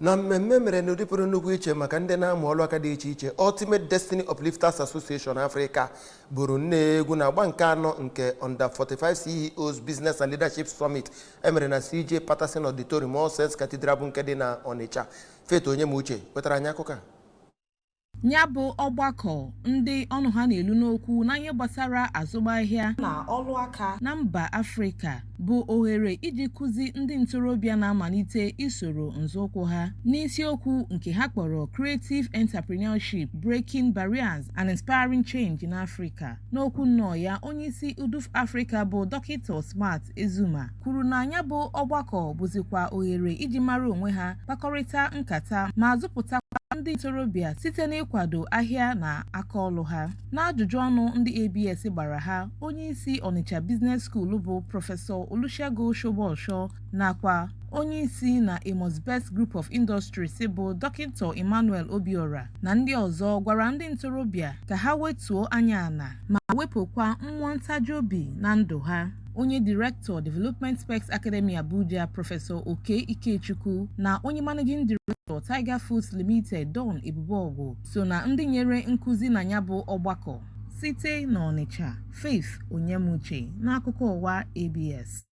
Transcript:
Na mmemme mere n'ụdị pụrụ nnukwu iche maka ndị na-amụ ọrụ aka dị iche iche, Ultimate Destiny Uplifters Association Africa bụrụ nne egwu na agba nke anọ nke Under 45 CEOs Business and Leadership Summit emere na CJ Patterson Auditorium, All Saints Cathedral, bụ nke dị na Onitsha. Faith Onyemuche wetara anyị akụkọ a. Ya bụ ọgbakọ ndị ọnụ ha na-elu n'okwu na ihe gbasara azụmahịa na ọlụ aka na mba Afrịka bụ ohere iji kụzi ndị ntorobịa na-amalite isoro nzọụkwụ ha n'isiokwu nke ha kpọrọ Creative Entrepreneurship: Breaking Barriers and Inspiring Change in Africa. N'okwu nnọọ ya, onyeisi UDUF Africa bụ Dọkịta Smart Ezuma kwuru na ya bụ ọgbakọ bụzikwa ohere iji mara onwe ha, kpakọrịta nkata ma zụpụtakwa ndị ntorobịa site n'ịkwado ahịa na akaọlụ ha. N'ajụjụ ọnụ ndị ABS gbara ha, onyeisi Onitsha Business School bụ Prọfesọ Olusegun Shobosho nakwa onyeisi na Amos Best Group of Industries bụ Dọkịta Emmanuel Obiora na ndị ọzọ gwara ndị ntorobịa ka ha wetuo anya ala ma wepụkwa mmụọ ntaji obi na ndụ ha. Onye Director, Development Specs Academy Abuja, Prọfesọ Oke Ikechukwu, na onye Managing Director, Tiger Foods Limited, Don Ebubeọgụ, so na ndị nyere nkụzi na ya bụ ọgbakọ. Site n'Ọnịcha, Faith Onyemuche, n'akụkọ ụwa ABS.